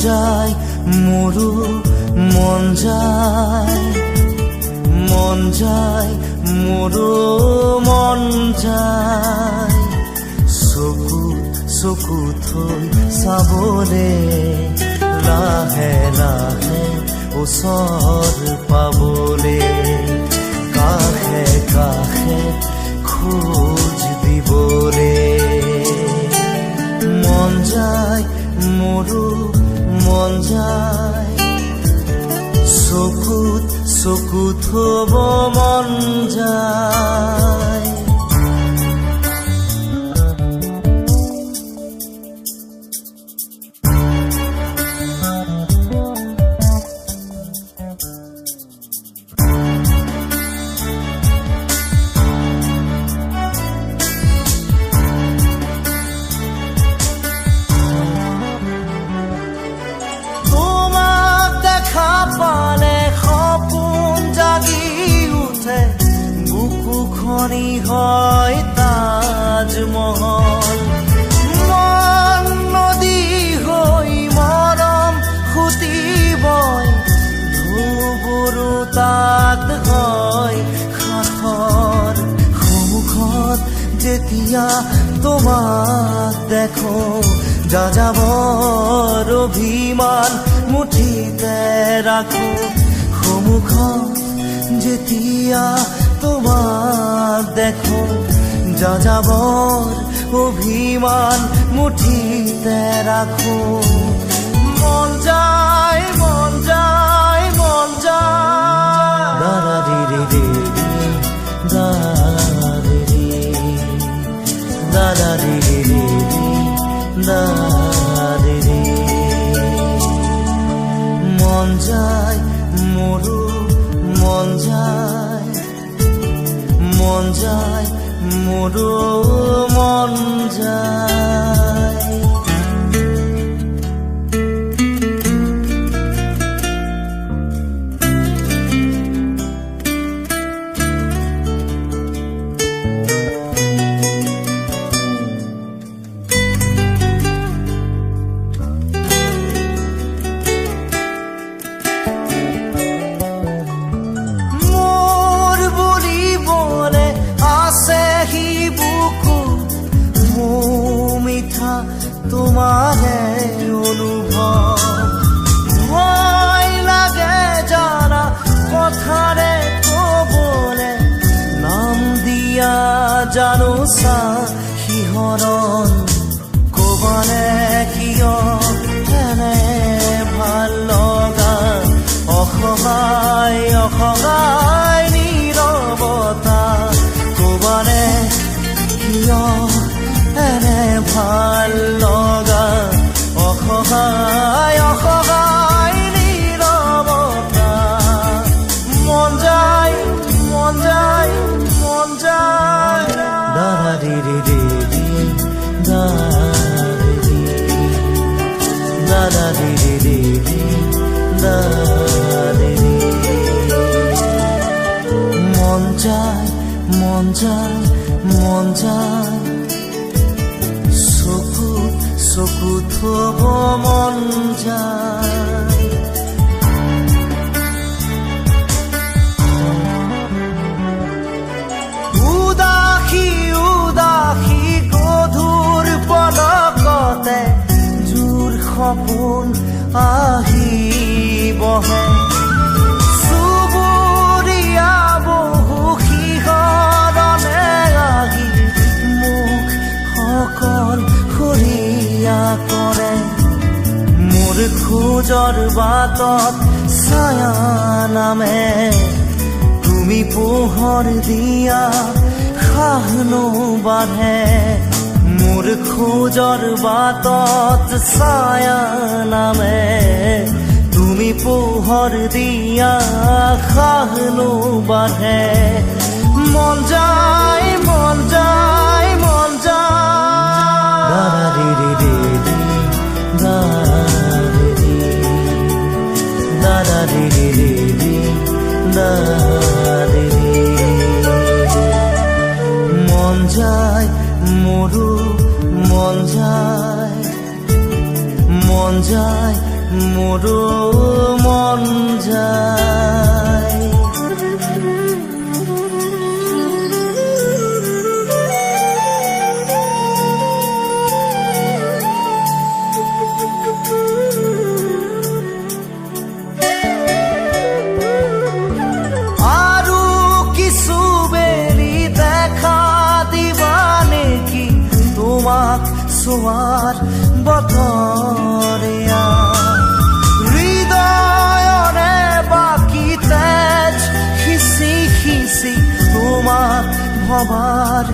যায় মোৰো মন যায়, মন যায় মোৰো মন যায়। চকুত চকু থৈ চাবলে, লাহে লাহে ওচৰ পাবলে, কাষে কাষে খোজ দিবলে। মন যায় মোৰো মন যায়, চকুত চকু থব মন যায়। তোমাক দেখা পালে সপোন জাগি উঠে, বুকুখনি হয় তাজমহল। মন নদী হৈ মৰম সুঁতি বয়, ঢৌবোৰো তাত হয় সাঁথৰ। সন্মুখত যেতিয়া তোমাক দেখো, যাযাবৰ অভিমান মুঠিতে ৰাখো। সন্মুখত যেতিয়া তোমাক দেখো, যাযাবৰ অভিমান মুঠিতে ৰাখো। মন যায় মন যায় মন যায়, দাদা রে রে রে দা রে রে, দাদা রে রে রে দা রে রে। মন যায় মোৰো মন যায়, মন যায় মোৰো মন যায়। মোৰ বুলিবলে আছে সি বুকুত মৌ মিঠা তোমাৰে অনুভৱ। ভয় লাগে জানা কথাৰে কবলে, নাম দিয়া জানো চা শিহৰণ। কবানে কিয় এনে ভাল লগা অসহায় অসহায় নীৰৱতা। কবানে কিয় এনে ভাল লগা অসহায় অসহায় নীৰৱতা। মন যায় মন যায় মন যায়, দাদা রে রে রে দা রে রে, দাদা রে রে রে দা রে রে। মন যায় মন যায় মন যায়, চকুত চকু থব মন যায়। উদাসী উদাসী গধুৰ পলকতে জোৰ সপোন আহি বহে। চুবুৰীয়া বহু শিহৰণে আহি মোক অকলশৰীয়া কৰে। মোৰ খোজৰ বাটত ছায়া নামে, তুমি পোহৰ দিয়া সাহনো বাঢ়ে। মোৰ খোজৰ বাটত ছায়া নামে, তুমি পোহৰ দিয়া সাহনো বাঢ়ে। মন যায় মন যায় মন যায়, দাদা রে রে রে দা রে রে, দাদা রে রে রে দা রে রে। মন যায় মোৰো মন যায়, মন যায় মোৰো মন যায়। আৰু কিছু বেলি দেখা দিবা নেকি তোমাক চোৱাৰ বতৰীয়া, হৃদয়ৰে বাকী তেজ সিঁচি সিঁচি তোমাক ভবাৰ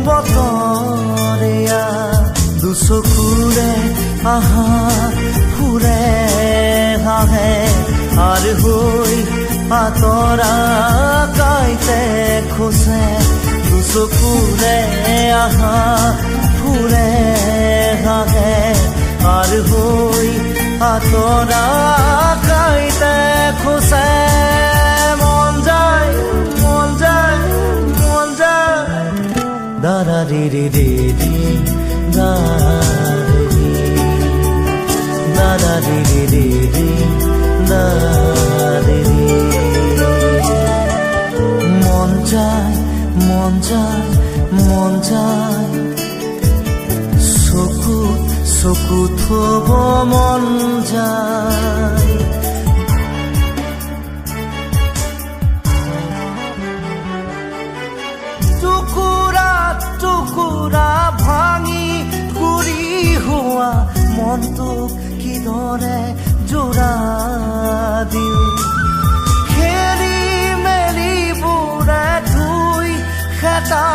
বতৰীয়া। দুচকুৰে আহা ফুৰে হাঁহে আৰ হই আতৰা কাইতে খোচে, দুচকুৰে আহা ফুৰে হাঁহে আৰ হই আতৰা কাইতে খোচে। মন যায় মন যায় মন যায় দাৰা ৰি ৰি ৰি ৰি দা ৰি দাদা ৰি ৰি ৰি ৰি দা ৰি ৰি। মন যায় মন যায় মন যায় চকু চকু থব মন যায়। টুকুৰা টুকুৰা ভাঙি গুৰি হোৱা মনটোক কিদৰে জোৰা দিওঁ, খেলি মেলি বোৰে ধুই খেতা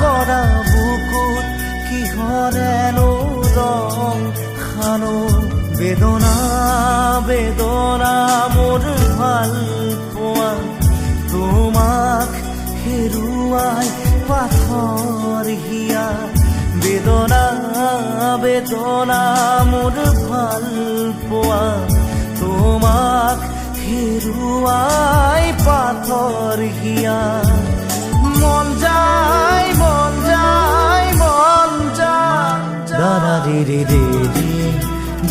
কৰা বুকুত কিহৰেনো ৰং সানো। বেদনা বেদনা মোৰ ভাল পোৱা তোমাক হেৰুৱাই পাথৰ হিয়া, বেদনা বেদনা মোৰ ভাল পোৱা তোমাক হেৰুৱাই পাথৰ হিয়া। মন যায় মন যায় মন যায় দাদা ৰি ৰি ৰি ৰি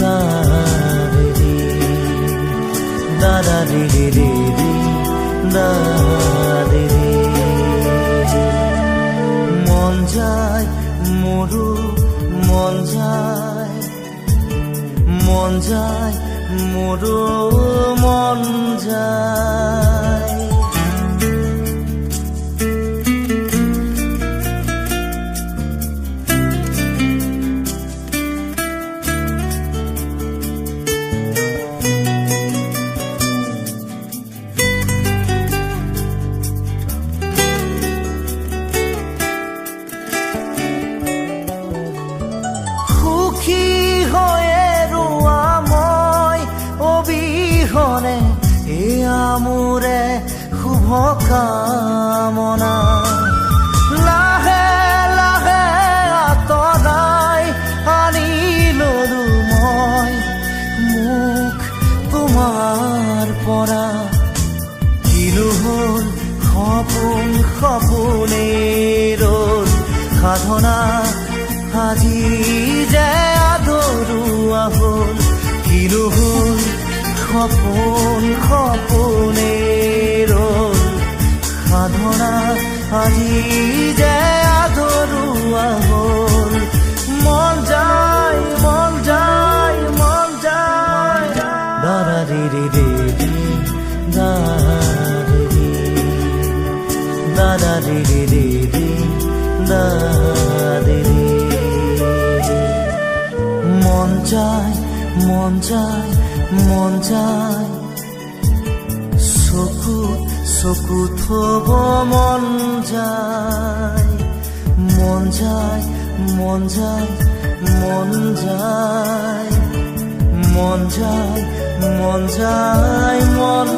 দা ৰি ৰি দাদা ৰি ৰি ৰি ৰি দা ৰি ৰি। মন যায় মোৰো মন যায় মন যায় মোৰো মন যায়। সুখী হৈয়ে ৰোৱা মই অবিহনে এয়া মোৰে শুভ কামনা, লাহে লাহে আঁতৰাই আনি ললো মই মোক তোমাৰ পৰা। কিনো হ'ল সপোন সপোনেই ৰ'ল সাধনা আজি যে আধৰুৱা হ'ল। কিনো হ'ল সপোন সপোনেই ৰ'ল সাধনা আজি যে আধৰুৱা হ'ল। মন যায় মন যায় মন যায় দাদা ৰি ৰি ৰি ৰি দা ৰি ৰি দাদা ৰি ৰি ৰি ৰি দা ৰি ৰি। মন যায় মন যায় মন যায় চকু চকু থব মন যায়, মন যায় মন যায় মন যায় মন যায় মন যায় মন